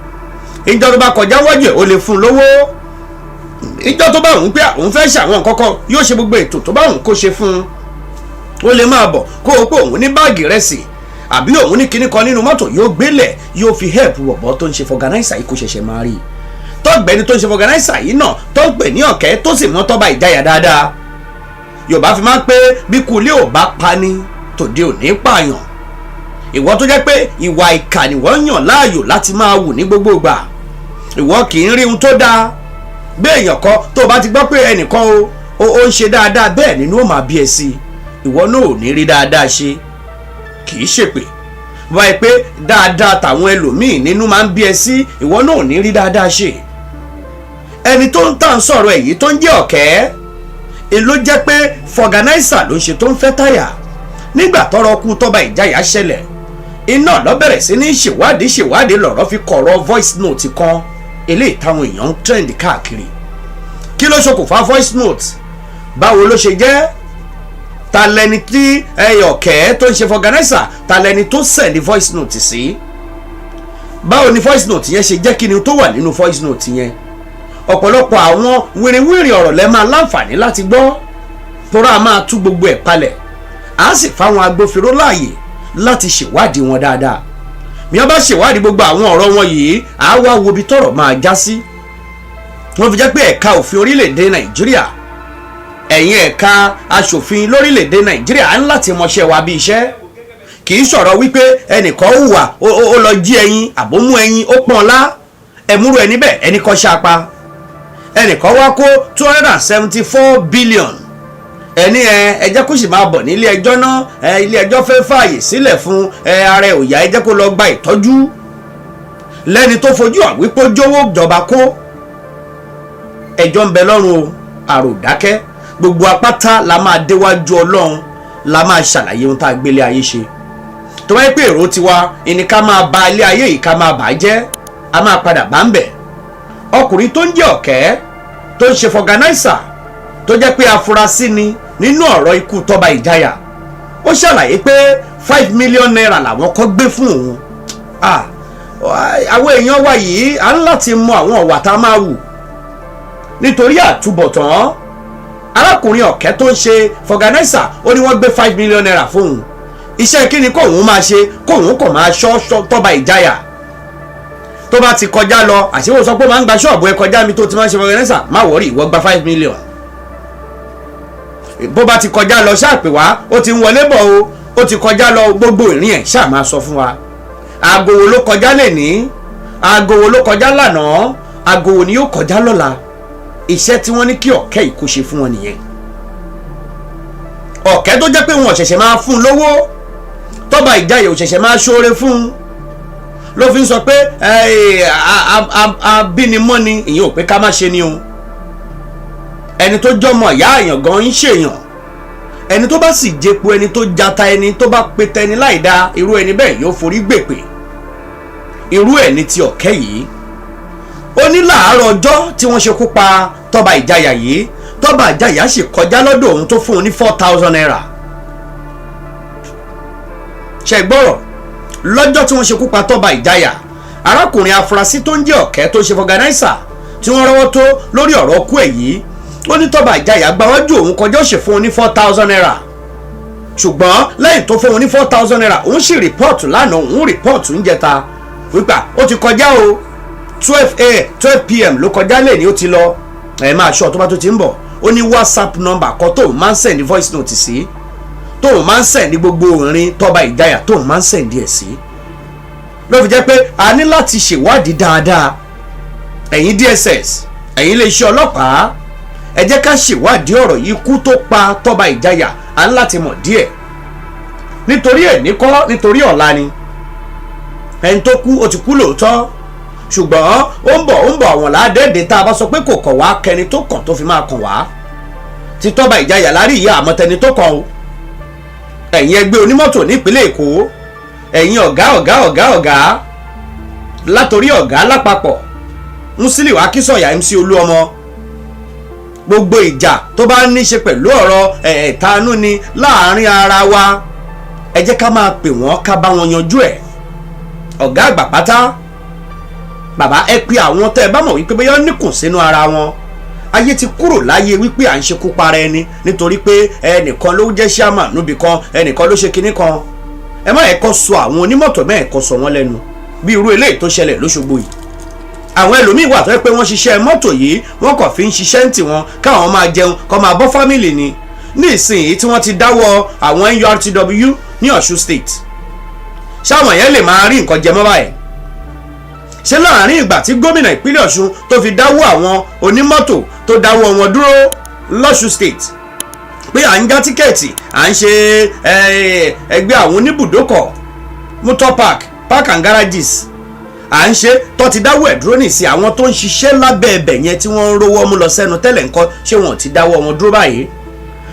Ìjọ tó bá kọjá wájú ẹ̀, ó lè fún un lówó. Ìjọ tó bá òun pé òun fẹ́ ṣàwọn nǹkan kan, yóò ṣe gbogbo ètò tó bá òun kó ṣe fún un. Ó lè máa bọ̀ kó o pé òun ní báàgì rẹsì àbí òun ní kinní kan nínú mọ́tò, yóò gbélẹ̀, yóò fi help bọ̀bọ̀ tó ń ṣe vulcanizer yìí. Kò ṣẹ̀ṣẹ̀ máa rí i. Tọ́gbẹ́ni tó ń ṣe vulcanizer yìí náà tó ń pè ní Ọ̀kẹ́, tó sì mọ́ Tọ́ba Ìjayà dáadáa. Yorùbá fi máa ń pé bí kulé ò bá pani, tòde ò ní pààyàn. Ìwọ tó jẹ́ pé ìwà ìkà ni wọ́n yàn láàyò láti máa wù ní gbogbo ìgbà, ìwọ kì í rí ohun tó dáa. Bí èèyàn kan tó o bá ti gbọ́ pé ẹnìkan o ó ń ṣe dáadáa, bẹ́ẹ̀ nínú ó máa bí ẹ sí i. Ìwọ náà ò ní rí dáadáa ṣe. Kì í ṣèpè báyìí pé dáadáa tàwọn ẹlòmíì nínú máa ń bí ẹ sí, ìwọ náà ò ní rí dáadáa ṣe. Ẹni tó ń tà ń sọ̀rọ̀ èyí tó ń jẹ́ Ọ̀kẹ́ ló jẹ́ pé vulcanizer ló ń ṣe, tó ń fẹ́ táyà. Nígbà tọ́rọ̀ kú Tọ́ba Ìjayà ṣẹlẹ̀, iná lọ bẹ̀rẹ̀ sí ní ṣèwádìí ṣèwádìí, lọ̀rọ̀ fi kọ̀rọ̀ voice note kan eléyìí táwọn èèyàn ń trend káàkiri. Kí ló ṣokùnfà voice note? Báwo ló ṣe jẹ́? Ta lẹni tí Ọ̀kẹ́ tó ń ṣe vulcanizer, ta lẹni tó send voice note sí? Báwo ni voice note yẹn ṣe jẹ́? Kí ni tó wà nínú voice note yẹn? Ọ̀pọ̀lọpọ̀ àwọn wìrìwìrì ọ̀rọ̀ lẹ́ máa láǹfààní láti gbọ́ tóra. A máa tú gbogbo ẹ̀ palẹ̀, á sì fáwọn agbófinró láàyè láti ṣèwádìí wọn dáadáa. Bí wọ́n bá ṣèwádìí gbogbo àwọn ọ̀rọ̀ wọn yìí, á wá wo ibi tọ́rọ̀ máa já sí. Wọ́n fi jẹ́ pé ẹ̀ka òfin orílẹ̀-èdè Nàìjíríà, ẹ̀yin ẹ̀ka aṣòfin lórílẹ̀-èdè Nàìjíríà, á ń láti mọṣẹ́ wa bí iṣẹ́. Kì í sọ̀rọ̀ wípé ẹnìkan hùwà, ó lọ jí ẹyin àbó mú ẹyin, ó pọ́n lá ẹ̀múrú ẹni bẹ́ẹ̀, ẹnì kan ṣapa, ẹnìkan wá kó 274 billion, ẹni ẹ jẹ́ kó sì máa bọ̀ nílé ẹjọ́ náà. Ẹ ilé ẹjọ́ fẹ́ fààyè sílẹ̀ fún ẹ, ara ẹ̀ ò yá, ẹ jẹ́ kó lọ gba ìtọ́jú. Lẹ́ni tó fojú àwípó jówó jọba kó, ẹjọ́ ń bẹ lọ́rùn o. Àròdákẹ́ gbogbo apáta la máa déwájú Ọlọ́run, la máa ṣàlàyé ohun tá a gbélé ayé ṣe. Tó bá yẹ pé èrò tiwa ìní ká máa ba ilé ayé yìí, ká máa bà á jẹ́, a máa padà bá ń bẹ̀. Ọkùnrin tó ń jẹ́ Ọ̀kẹ́, tó ń ṣe vulcanizer, tó jẹ́ pé afurasí ni nínú ọ̀rọ̀ ikú Tọ́ba Ìjayà, ó ṣàlàyé pé ₦5 million làwọn kọ́ gbé fún òun. Àwọn èèyàn wa yìí, à ń láti mọ àwọn ọ̀wà tá a máa wù nítorí àtúbọ̀tán. Arákùnrin Ọ̀kẹ́ tó ń ṣe vulcanizer, ó ní wọ́n gbé ₦5 million fóun. Iṣẹ́ kí ni kóun máa ṣe? Kóun kò máa ṣọ́ Tọ́ba Ìjayà tó bá ti kọjá lọ. Àṣewò sọ pé ó máa ń gba ṣọ́ọ̀bù ẹ kọjá mi tó ti máa ń ṣe vulcanizer, má worry, ìwọ gba 5 million. Bó bá ti kọjá lọ, ṣáà pè wá, ó ti ń wọlé bọ̀ o, ó ti kọjá lọ. Gbogbo ìrìn ẹ̀, ṣáà máa sọ fún wa. Aago wo ló kọjá lẹ́ní? Aago wo ló kọjá lánàá? Aago wo ni yóò kọjá lọ́la? Iṣẹ́ tí wọ́n ní kí Ọ̀kẹ́ yìí kó ṣe fún wọn nìyẹn. Ọ̀kẹ́ tó jẹ́ pé wọn ò ṣẹ̀ṣẹ̀ máa fún un lówó, Tọ́ba Ìjayà ò ṣẹ̀ṣẹ̀ máa ṣoore fún un, ló fi ń sọ pé abínimọ́ni. Ìyẹn ò pé ká má ṣe ni o. Ẹni tó jọmọ ìyá àyàn gan ń ṣèyàn, ẹni tó bá sì jẹpo, ẹni tó jata, ẹni tó bá pe tẹni láì dáa, irú ẹni bẹ́ẹ̀ yóò forí gbèpè. Irú ẹ̀ ní ti Ọ̀kẹ́ yìí. Ó ní láàárọ̀ ọjọ́ tí wọ́n ṣekú pa Tọ́ba Ìjayà yìí, Tọ́ba Ìjayà sì kọjá lọ́dọ̀ òun, tó fún un ní ₦4,000. Ṣe gbọ́rọ̀? Lọ́jọ́ tí wọ́n ṣekú pa Tọ́ba Ìjayà, arákùnrin afurasí tó ń jẹ́ Ọ̀kẹ́, tó ṣe vulcanizer, tí wọ́n rọ́wọ́ tó lórí ọ̀rọ̀ ọkú ẹ̀ yìí, ó ní Tọ́ba Ìjayà gbáwájú òun kọjá, ó sì fún un ní ₦4,000. Ṣùgbọ́n lẹ́yìn tó fún un ní ₦4,000, òun sì report lánàá, òun report ń jẹta wípé ó ti kọjá o, 12 a 12 p.m. ló kọjá lè ní, ó ti lọ, ẹ máa ṣọ́ tó bá tó ti ń bọ̀. Ó ní WhatsApp number kan tóun máa ń send voice note sí, tóun máa ń send gbogbo orin Tọ́ba Ìjayà, tóun máa ń send ẹ̀ sí. Ló fi jẹ́ pé a ní láti ṣèwádìí dáadáa. Ẹ̀yin DSS, ẹ̀yin iléeṣẹ́ ọlọ́pàá, ẹ jẹ́ ká ṣèwádìí ọ̀rọ̀ yìí. Kú tó pa Tọ́ba Ìjayà, à ń láti mọ̀ díẹ̀, nítorí ẹ̀ ní kọ́, nítorí ọ̀la ni. Ẹni tó kú, ó ti kú lóòótọ́, ṣùgbọ́n ó ń bọ̀, ó ń bọ̀. Àwọn làádẹ́ẹ̀dẹ́ tá a bá sọ pé kò kàn wá, kẹni tó kàn tó fi máa kàn wá. Ti Tọ́ba Ìjayà lárí ìyá àmọ́tẹni tó kàn o. Ẹ̀yin ẹgbẹ́ onímọ́tò nípínlẹ̀ Èkó, ẹ̀yin ọ̀gá ọ̀gá ọ̀gá ọ̀gá, látòrí ọ̀gá lápapọ̀ Musiliu Akínsọ̀yà, MC Olúọmọ, Gbogbo ìjà tó bá ní ṣe pẹ̀lú ọ̀rọ̀ ẹ̀ẹ̀tanú ni láàrin ara wa, ẹ jẹ́ ká máa pè wọ́n, ká bá wọn yanjú ẹ̀. Ọ̀gá àgbà pátá, bàbá, ẹ pe àwọn tẹ́ ẹ bá mọ̀ wípé bóyá níkùn sínú ara wọn. Ayé ti kúrò láyé wípé à ń ṣekú para ẹni nítorí pé ẹnìkan ló jẹ́ chairman níbì kan, ẹnìkan ló ṣe kinní kan. Ẹ má ẹ̀kọ́ sọ àwọn onímọ̀tò mẹ́ẹ̀kọ́ sọ wọ́n lẹ́nu bí irú eléyìí tó ṣẹlẹ̀ lóṣogbo yìí. Àwọn ẹlòmíín wà tó yẹ pé wọ́n ṣiṣẹ́ mọ́tò yìí, wọ́n kàn fi ń ṣiṣẹ́ ń tì wọ́n, káwọn máa jẹun, kó máa bọ́ family ni. Ní ìsinyìí tí wọ́n ti dáwọ́ àwọn NURTW ní Ọ̀ṣun State, ṣáwọn yẹn lè máa rí nǹkan jẹ mọ́ báyìí? Ṣé láàrin ìgbà tí gómìnà ìpínlẹ̀ Ọ̀ṣun tó fi dáwọ́ àwọn onímọ́tò, tó dáwọ́ wọn dúró lọ́ṣun State, pé à ń já ticket, à ń ṣe ẹgbẹ́ àwọn oníbùdókọ̀, motor park, park and garages, à ń ṣe, tó ti dáwọ́ ẹ̀ dúró nìsín, àwọn tó ń ṣiṣẹ́ lábẹ́ ẹbẹ̀ yẹn tí wọ́n ń rówó mú lọ sẹ́nu tẹ́lẹ̀ ńkọ́? Ṣé wọn ò ti dáwọ́ wọn dúró báyìí?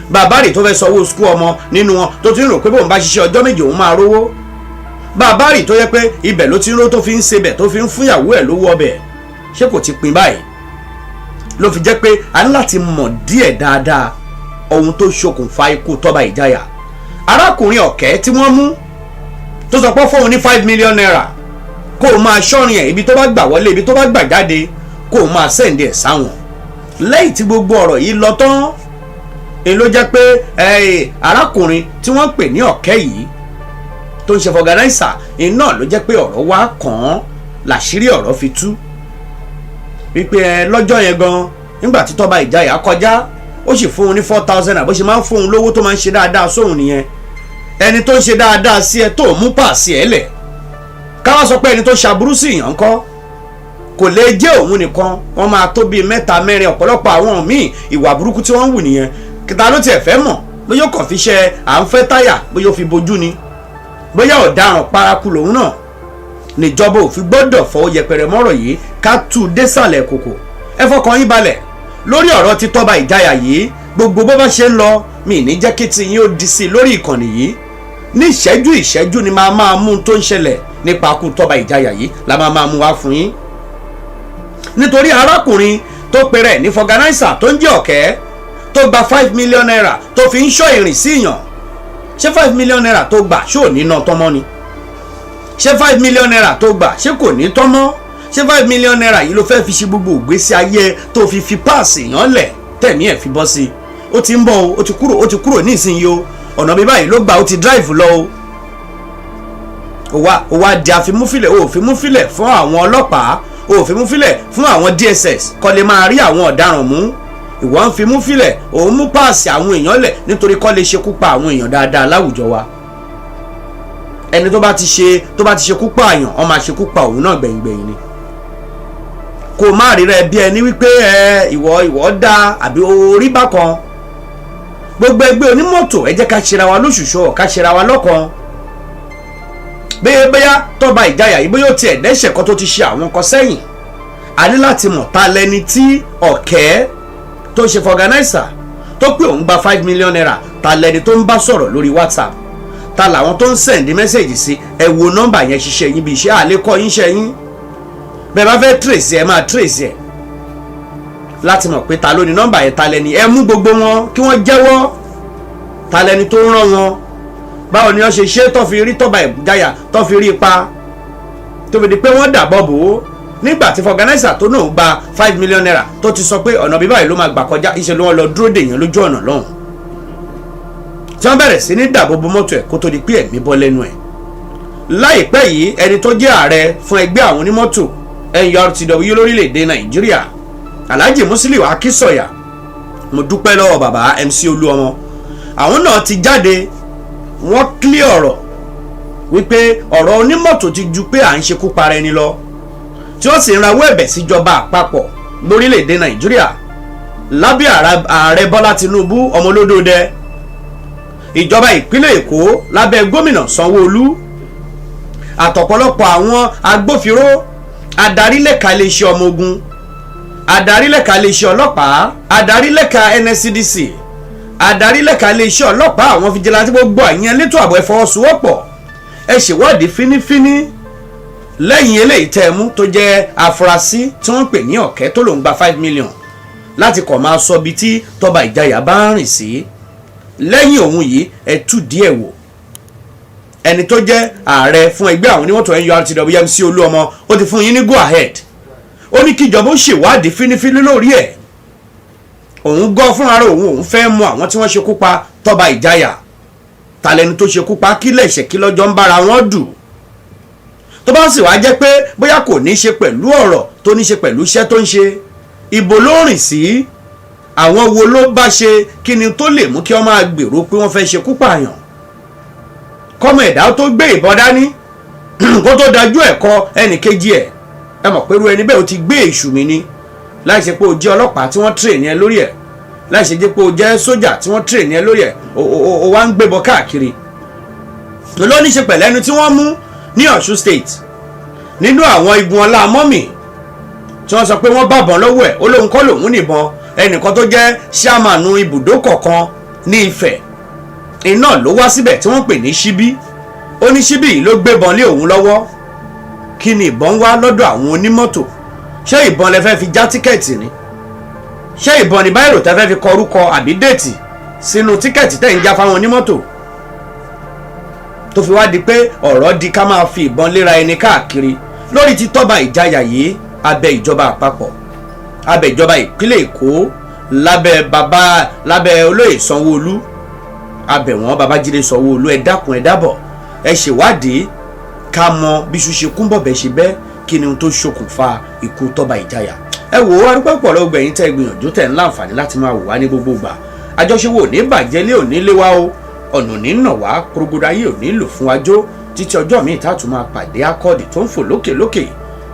Bàbá rè tó fẹ́ sanwó school ọmọ nínú wọn, tó ti ń rò pé bóun bá ṣiṣẹ́ ọjọ́ 2 òun máa rówó. Bàbá rè tó yẹ pé ibẹ̀ ló ti ń ró, tó fi ń sebẹ̀, tó fi ń fúnyàwó ẹ̀ lówó ọbẹ̀, ṣé kò ti pin báyìí? Ló fi jẹ́ pé a ní láti mọ̀ díẹ̀ dáadáa ohun tó ṣokùnfà ikú Tọ́ba Ìjayà. Arákùnrin Ọ̀kẹ́ tí wọ́n mú, tó sọ pé fóun ní ₦5 million kó o máa ṣọ́rin ẹ̀, ibi tó bá gbà wọlé, ibi tó bá gbà jáde, kó o máa send ẹ̀ sáwọn. Lẹ́yìn tí gbogbo ọ̀rọ̀ yìí lọ tán, èyí ló jẹ́ pé arákùnrin tí wọ́n pè ní Ọ̀kẹ́ yìí tó ń ṣe vulcanizer iná, ló jẹ́ pé ọ̀rọ̀ wá kàn án, làṣírí ọ̀rọ̀ fi tú wípé ẹ lọ́jọ́ yẹn gan, nígbà tí Tọ́ba Ìjayà kọjá, ó sì fún un ní 4,000. Bó ṣe máa ń fún un lówó tó máa ń ṣe dáadáa sóhun nìyẹn. Ẹni tó ń ṣe dáadáa sí ẹ, tó mú pàṣẹ ẹ lẹ̀, káwá sọ pé ẹni tó ṣàbúrú sí ìyàn ńkọ́? Kò lè jẹ́ òun nìkan, wọ́n máa tó bíi mẹ́ta, mẹ́rin. Ọ̀pọ̀lọpọ̀ àwọn míì, ìwà burúkú tí wọ́n ń wù nìyẹn. Kìtà ló tiẹ̀ fẹ́ mọ̀ bóyá ó kàn fi ṣe à ń fẹ́ táyà, bóyá ó fi bojú ni, bóyá ọ̀daràn paraku lòun náà. Níjọba ò fi gbọ́dọ̀ fọwọ́ yẹpẹrẹ mọ́rọ̀ yìí, ká tú u désàlẹ̀ kòkò. Ẹ fọkàn yín balẹ̀ lórí ọ̀rọ̀ tí Tọ́ba Ìjayà yìí. Gbogbo bó bá ṣe ń lọ, mi ní jẹ́ kí tí yín ó di sí i lórí ìkànnì yìí. Ní ìṣẹ́jú ìṣẹ́jú ni máa máa mú un tó ń ṣẹlẹ̀ nípa ikú Tọ́ba Ìjayà yìí la máa máa mú wá fún yín, nítorí arákùnrin tó pèrè ní vulcanizer tó ń jẹ́ Ọ̀kẹ́, tó gba ₦5 million tó fi ń ṣọ́ ìrìn sí ìyàn. Ṣé ₦5 million tó gbà, ṣó ò ní ná tọ́mọ́ ni? Ṣé ₦5 million tó gbà, ṣé kò ní tọ́mọ́? Ṣé ₦5 million yìí ló fẹ́ fi ṣe gbogbo ìgbésí ayé tó fi fi páàsì yàn lẹ̀, tẹ̀mí ẹ̀ fi bọ́ sí i? Ó ti ń bọ̀ o, ó ti kúrò, ó ti kúrò ní ìsinyìí o. Ọ̀nà bí báyìí ló gbà, ó ti drive lọ o. Ó wá di àfimúfilẹ̀, ó fimúfilẹ̀ fún àwọn ọlọ́pàá, ó fimúfilẹ̀ fún àwọn DSS kó lè máa rí àwọn ọ̀daràn mú. Ìwọ ń fimúfilẹ̀, òun mú páàsì àwọn èèyàn lẹ̀ nítorí kó lè ṣekú pa àwọn èèyàn dáadáa láwùjọ wa. Ẹni tó bá ti ṣekú pa àyàn, ó máa ṣekú pa òun náà gbẹ̀yìngbẹ̀yìn ni. Kò má rí rẹ bí ẹni wípé ẹ ìwọ dá àbí orí bákan. Gbogbo ẹgbẹ́ onímọ́tò, ẹ jẹ́ ká ṣera wa lóṣùṣọ́, ká ṣera wa lọ́kan. Bóyá bóyá Tọ́ba Ìjayà yìí, bóyá ó tiẹ̀ dẹ́ṣẹ̀ kan tó ti ṣe àwọn kan sẹ́yìn, a ní láti mọ̀ ta lẹni tí Ọ̀kẹ́ tó ń ṣe vulcanizer tó pé òun gba ₦5 million, ta lẹni tó ń bá sọ̀rọ̀ lórí WhatsApp, ta làwọn tó ń send message sí. Ẹ wo nọ́mbà yẹn ṣiṣẹ́ yín bí iṣẹ́ àlékọ́ yín ṣe yín. Bẹ́ẹ̀ bá fẹ́ trace ẹ, máa trace ẹ láti mọ̀ pé ta ló ní nọ́mbà yẹn, ta lẹni. Ẹ mú gbogbo wọn kí wọ́n jẹ́wọ́, ta lẹni tó ń rán wọn, báwo ni wọ́n ṣe ṣe tó fi rí Tọ́ba Ìjayà, tó fi rí ipa tó fi di pé wọ́n dàbọ̀ bò ó. Nígbà tí vulcanizer tó náà gba ₦5 million, tó ti sọ pé ọ̀nà bíbáyìí ló máa gbà kọjá, ìṣe ló wọ́n lọ dúró dè yẹn lójú ọ̀nà lọ́hùn, tí wọ́n bẹ̀rẹ̀ sí ní dàbò bo mọ́tò ẹ̀ kó tó di pé ẹ̀mí bọ́ lẹ́nu ẹ̀. Láìpẹ́ yìí, ẹni tó jẹ́ ààrẹ fún ẹgbẹ́ àwọn onímọ́tò NURTW lórílẹ̀‐èdè Nàìjíríà, Alhaji Musiliu Akínsọ̀yà, mo dúpẹ́ lọ́wọ́ bàbá MC Olúọmọ, àwọn náà ti jáde, wọ́n clear ọ̀rọ̀ wípé ọ̀rọ̀ onímọ́tò ti ju pé à ń ṣekú para ẹni lọ, tí wọ́n sì ń rawọ́ ẹ̀bẹ̀ síjọba àpapọ̀ lórílẹ̀‐èdè Nàìjíríà lábẹ́ ààrẹ Bọ́lá Tinubu ọmọ olódòdẹ, ìjọba ìpínlẹ̀ Èkó lábẹ́ gómìnà Sanwó-Olú, àtọ̀pọ̀lọpọ̀ àwọn agbófinró, adarí lẹ́ka iléeṣẹ́ ọmọ ogun, adarí lẹ́ka iléeṣẹ́ ọlọ́pàá, adarí lẹ́ka NSCDC, adarí lẹ́ka iléeṣẹ́ ọlọ́pàá, àwọn vigilante, gbogbo àyẹn elétò ààbò, ẹ fọwọ́sowọ́pọ̀, ẹ ṣèwádìí fínífíní lẹ́yìn eléyìí tẹ́ ẹ mú tó jẹ́ afurasí tí wọ́n ń pè ní Ọ̀kẹ́, tó lòún gba 5 million. Láti kọ̀ máa sọ ibi tí Tọ́ba Ìjayà bá ń rìn sí lẹ́yìn òun yìí, ẹ tú díẹ̀ wò. Ẹni tó jẹ́ ààrẹ fún ẹgbẹ́ àwọn onímọ́tò NURTW, MC Olúọmọ, ó ti fún yín ní go ahead. Ó ní kíjọba ó ṣèwádìí fínífíní lórí ẹ̀. Òun gọ́ fúnra rẹ̀, òun fẹ́ mọ àwọn tí wọ́n ṣekú pa Tọ́ba Ìjayà. Talẹ́ni tó ṣekú pa? Kí lẹ̀ṣẹ̀? Kí lọ́jọ́ ń bára wọn dù? Tó bá sì wá jẹ́ pé bóyá kò ní ṣe pẹ̀lú ọ̀rọ̀ tó ní ṣe pẹ̀lú iṣẹ́ tó ń ṣe, ibo ló rìn sí? Àwọn wo ló bá ṣe? Kí ni tó lè mú kí wọ́n máa gbèrò pé wọ́n fẹ́ ṣekú pààyàn? Kọ́mọ ẹ̀dá tó gbé ìbọn dání kó tó dájú ẹ̀ kọ ẹnì kejì ẹ̀, ẹ mọ̀ pé irú ẹni bẹ́ẹ̀, ó ti gbé èṣù mi ni. Láì ṣe pé o jẹ́ ọlọ́pàá tí wọ́n train ẹ lórí ẹ̀, láì ṣe jẹ́ pé o jẹ́ sójà tí wọ́n train ẹ lórí ẹ̀, o wá ń gbébọn káàkiri. Ló ní ṣe pẹ̀lú ẹni tí wọ́n mú ní Ọ̀ṣun State nínú àwọn igun ọlá mọ́mì tí wọ́n sọ pé wọ́n bàbọ̀n lọ́wọ́ ẹ̀. Ó lóun kọ́ lòun nìbọn. Ẹnìkan tó jẹ́ ṣáàmánù ibùdó kọ̀ọ̀kan ní Ifẹ̀ iná ló wá síbẹ̀ tí wọ́n pè ní Ṣíbí. Ó ní Ṣíbí yìí ló gbébọn lé òun lọ́wọ́. Kí ni ìbọn wá lọ́dọ̀ àwọn onímọ́tò? Ṣé ìbọn lẹ fẹ́ fi já ticket ni? Ṣé ìbọn ní biro tẹ́ fẹ́ fi kọ orúkọ àbí date sínú ticket tẹ́ ń já fáwọn onímọ́tò, tó fi wá di pé ọ̀rọ̀ di ká máa fi ìbọn léra ẹni káàkiri? Lórí ti Tọ́ba Ìjayà yìí, abẹ́ ìjọba àpapọ̀, abẹ́ ìjọba ìpínlẹ̀ Èkó, lábẹ́ bàbá, lábẹ́ olóyè Sanwó-Olú, abẹ̀ wọ́n, Babájídé Sanwó-Olú, ẹ dákun, ẹ dábọ̀, ẹ ṣèwádìí ká mọ bí iṣu ṣe kún bọ̀bẹ̀ ṣe bẹ́. Kí ni ohun tó ṣokùnfà ikú Tọ́ba Ìjayà? Ẹ wò ó, arúgbó pọ̀ lọ́wọ́ gbẹ̀yìn tẹ́ gbìyànjú tẹ̀ ń láǹfààní láti máa wò wá ní gbogbo ìgbà. Àjọṣe wo ò ní bàjẹ́ lé òní lé wa o, ọ̀nà ò ní nà wá kúrúgbódà, ayé ò ní lò fún wa jó. Títí ọjọ́ míì tá a tún máa pàdé, akọ́ọ̀dì tó ń fò lókè lókè,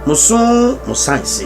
mo sún mo sáyẹ̀nsì.